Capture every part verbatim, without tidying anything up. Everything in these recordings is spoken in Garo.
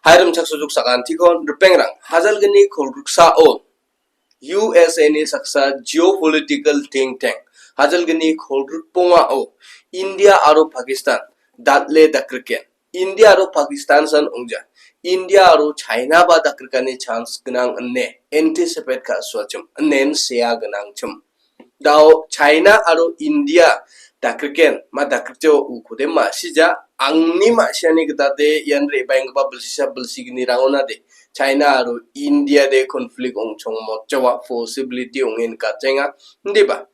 Hai rimchaksojuk sakantikon ripengrang, hajalgni kolgriksao U S A ni saksa geopolitical think tank, hajalgni kolgrikbongao India aro Pakistan dal·e dakriken. India aro Pakistan san ong·ja. India aro China ba dakrikani chance gnang ine anticipate ka·suachim, inen sea gnangchim. Dao China aro India dakriken, ma dakritio ukode ma·sija, angni ma·siani gitade ian re·baenggipa bilsisa bilsignirangona de China aro India de conflict ong·chongmotjawa possibility ong·e nikatjaenga, indiba?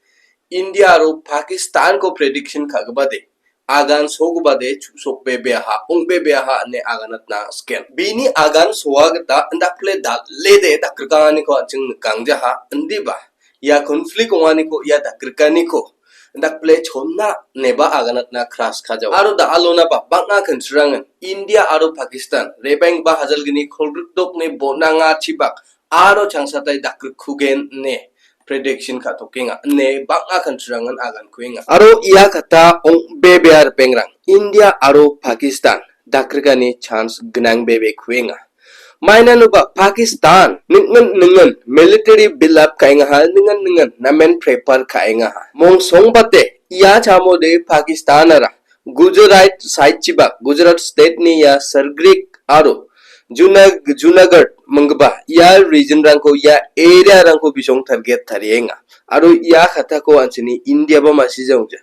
India aro Pakistan ko prediction ka·gipade agan sogipade chu·sokbebeaha, ong·bebeaha ine aganatna siken. Bini agan soa gita indakple dal·ede dakrikanganiko an·ching nikangjaha, indiba? Ia conflict ong·aniko, ia dakrikaniko indakple chonna neba aganatna kras kajao. Aro da·alonaba bang·a kanchirangan India aro Pakistan rebengba hajalgni kolgrikdokni bonangachibak aro changsatai dakrikkugen ine prediction ka·tokenga, ine bang·a kanchirangan agankuenga. Aro ia kata ong·bebea ripengrang, India aro Pakistan dakrikani chance gnangbebe kuenga. Mainanoba Pakistan ningen ningen military build up ka·engaha, ningen ningen namen prepare ka·engaha. Mongsongbate ia chamode Pakistanara Gujarat side chibak, Gujarat state ni ia Sargrik aro Juna-, Junagadh minggipa ia region rangko, ia area rangko bisong target tarienga. Aro ia katako an·chingni India ba ma·sija ong·ja.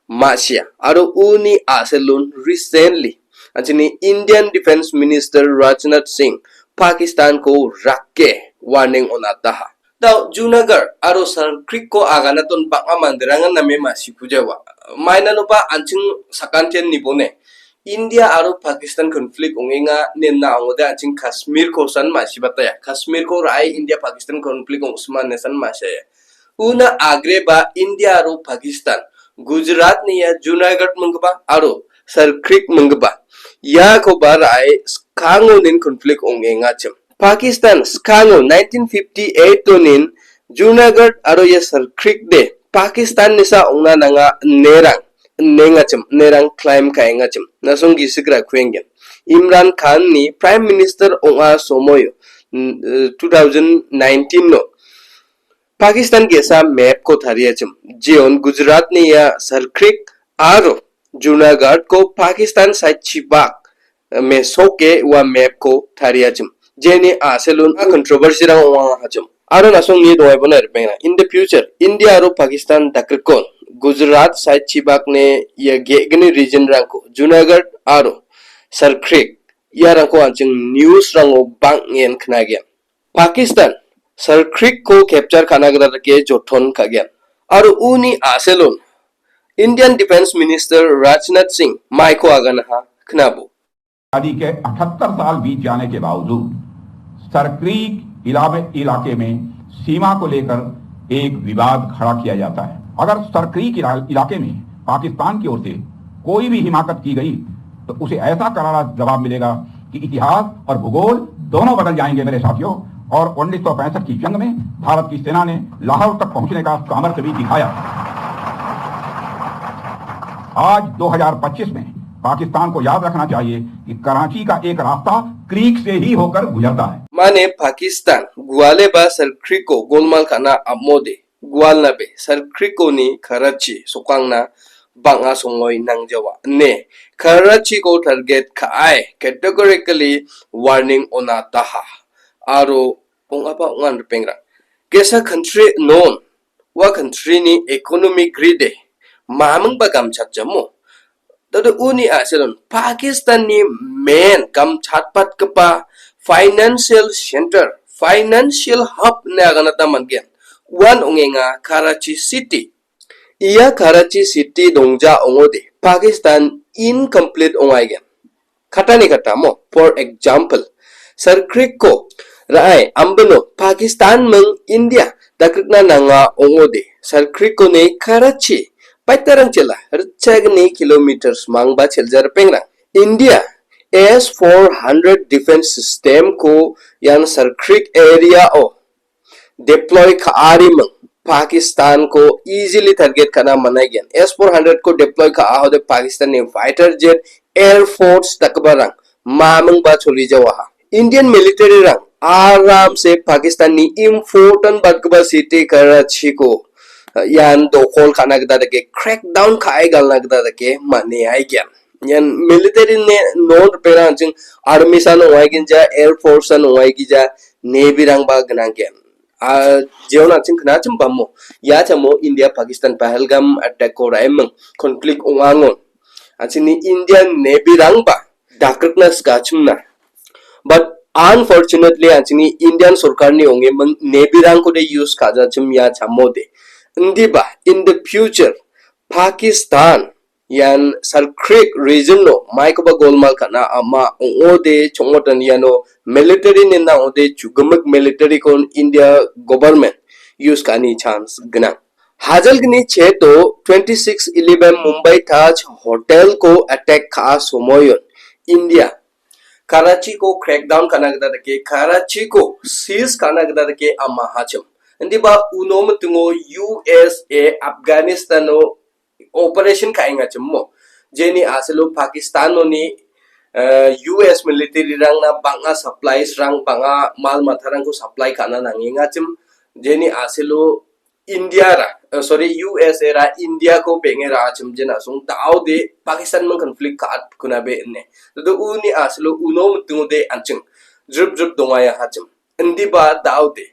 Ma·sia. Aro uni a·selon recently an·chingni Indian Defense Minister Rajnath Singh Pakistan ko rake warning on·ataha. Dao Junagadh aro Sargrik ko aganaton bang·a manderangan name ma·sikujawa. Mainanoba an·ching sakantian nibone India aro Pakistan conflict ong·enga ine na ong·ode an·ching Kashmir ko san ma·sibataya. Kashmir ko ra·e India Pakistan conflict ong·sima ine san ma·siaia. Una agreba India aro Pakistan, Gujarat ni ia Junagadh minggipa aro Sargrik minggipa, iakoba ra·e skango nin conflict ong·engachim. Pakistan skango nineteen fifty-eight onin Junagadh aro ia Sargrik de Pakistan nisa ong·na nanga inerang, inengachim, inerang claim ka·engachim. Nasong gisik ra·kuengen. Imran Khan ni Prime Minister ong·a somoio, mm, eh, two thousand nineteen o Pakistan ge·sa map ko tariachim. Jeon Gujarat ni ia Sargrik aro Junagadh ko Pakistan side chibak, eh, mesoke ua map ko tariachim. Jeni a·selon a controversy rang ong·angachim. Aro nasong ni dongaibona ripengrang. In the future, India aro Pakistan dakrikon Gujarat side chibak ni ia ge·gni region rangko Junagadh aro Sargrik iarangko an·ching news rango bang·en knagen. Pakistan Sargrik ko capture ka·na gita dake joton ka·gen. Aro uni a·selon Indian Defense Minister Rajnath Singh maiko aganaha knabo. आजादी के अठहत्तर साल बीत जाने के बावजूद सरक्रीक इलामे-, इलाके में सीमा को लेकर एक विवाद खड़ा किया जाता है। अगर सरक्रीक इला-, इलाके में पाकिस्तान की ओर से कोई भी हिमाकत की गई तो उसे ऐसा करारा जवाब मिलेगा कि इतिहास और भूगोल दोनों बदल जाएंगे मेरे साथियों। और उन्नीस सौ पैंसठ की जंग में भारत की सेना ने लाहौर तक पहुंचने का सामर्थ्य भी दिखाया। आज दो हज़ार पच्चीस में पाकिस्तान को याद रखना चाहिए कि कराची का एक रास्ता क्रीक से ही होकर गुजरता है। Mane Pakistan guale ba Sargrik ko golmal ka·na amode gualnabe Sargrik ko ni Karachi sokangna bang·a songoi nangjawa ine Karachi ko target ka·ae categorically warning on·ataha. Aro ong·aba ong·an ripengrang. Ge·sa country non ua country ni economic gride mamingba gamchatjamo. Dode uni a·selon Pakistan ni main gamchatpatgipa financial center, financial hub ine aganata man·gen. Uan ong·enga Karachi City. Ia Karachi City dongja ong·ode Pakistan incomplete ong·aigen. Katani katamo, for example, Sargrik ko ra·e ambino Pakistan ming India dakrikna nanga ong·ode, Sargrik ko ni Karachi baitarangchela ritchagni kilometers mangba chelja ripengrang. India S four hundred defense system ko ian Sargrik area o deploy ka·ariming Pakistan ko easily target ka·na man·aigen. S four hundred ko deploy ka·ahode Pakistan ni fighter jet, air force dakgiparang mamingba cholijawaha. Indian military-rang aramse Pakistan-ni important batgipa city Karachi-ko, uh, ian dokol ka·na gita dake, crackdown ka·e galna gita dake man·e aigen. Ian military-ni non ripengrang an·ching army-san ong·aigenja, air force-san ong·aigija, navy-rangba gnanggen. Ah, jeon an·ching knachim bamo. Ia chamo India Pakistan Pahalgam attack-ko ra·eming conflict ong·angon. An·chingni Indian navy-rangba dakrikna sikachimna. But unfortunately, an·chingni Indian sorkarni ong·eming navy-rangkode use ka·jachim ia chamode. Indiba, in the future, Pakistan ian Sirkap region-o maikoba golmal ka·na ama ong·ode chongmotan iano military nina ong·ode chugimik military-kon India government use ka·ani chance gnang. Hajalgni cheto twenty-six eleven Mumbai Taj Hotel-ko attack ka·a somoion India Karachi-ko crackdown ka·na gita dake, Karachi-ko seize ka·na gita dake ama hachim. Indiba uno mitingo U S A Afghanistan-o operation ka·engachimmo. Jeni asilo Pakistan-oni, eh, U S military-rangna bang·a supplies-rang, bang·a mal matarangko supply ka·na nangengachim. Jeni asilo India-ra, eh, sorry, U S A-ra India-ko beng·e ra·achim jena song daode Pakistan-ming conflict ka·at kunabe ine. Todo uni asilo uno mitingode an·ching jrip jrip dongayahachim. Indiba daode.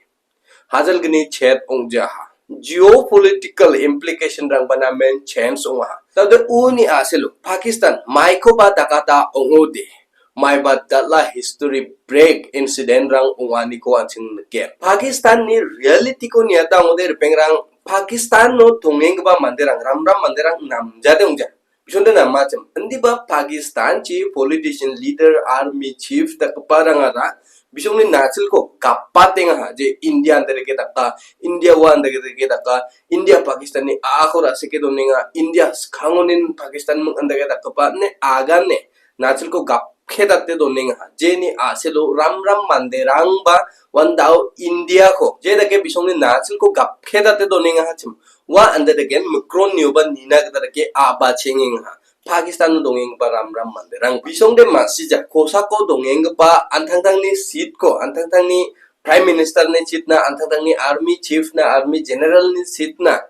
Hajalgni chet ong·jaha. Geopolitical implication-rangba namen change ong·aha. Tade uni asilo Pakistan maikoba dakata ong·ode. Maiba dal·a history break incident-rang ong·aniko an·ching niken. Pakistan-ni reality-ko niata ong·ode ripengrang Pakistan-o dongenggipa manderang, ramram manderang namjade ong·ja. Bisonde namachim. Indiba Pakistan-chi politician leader, army chief dakgiparangara bisongni nachilko gapatengaha je India andareke daka, India ua andareke daka, India Pakistan-ni a·ako ra·sike donenga, India skangonin Pakistan ming andake dakgipa ne agane nachilko gapke date donengaha. Jeni asilo ramram manderangba wan dao India-ko je dake bisongni nachilko gapke date donengaha chim. Ua ande daken mikron nioba nina gita dake a·ba chengengaha. Pakistan-o dongenggipa ramram manderang. Bisongde masija kosako dongenggipa antangtangni seat-ko, antangtangni Prime Minister-ni seat-na, antangtangni Army Chief-na, Army General-ni seat-na.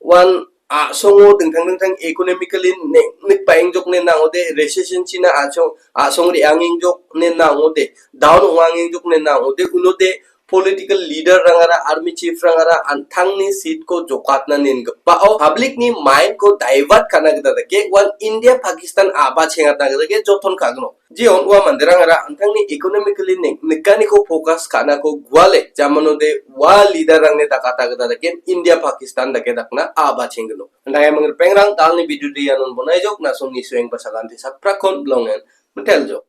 Wan a·songo dingtang dingtang economically ne-, nikpaengjok ne nangode, recession china a·song, a·song re·angengjok ne nangode, down ong·angengjok ne nangode, unode political leader-rangara, army chief-rangara an·tangni seat-ko jokatna nengipao public-ni mind-ko divert ka·na gita dake, wan India Pakistan a·ba chengatna gita dake joton ka·gno. Jeon ua manderangara an·tangni economically nik-, nikaniko focus ka·nako guale, jamanode ua leader-rangni dakata gita dake India Pakistan dake dakna a·ba chenggno. Andai mangripengrang dalni video de ianon bonaijok, na·songni sueng ba saganti sakprakon bilongen miteljo.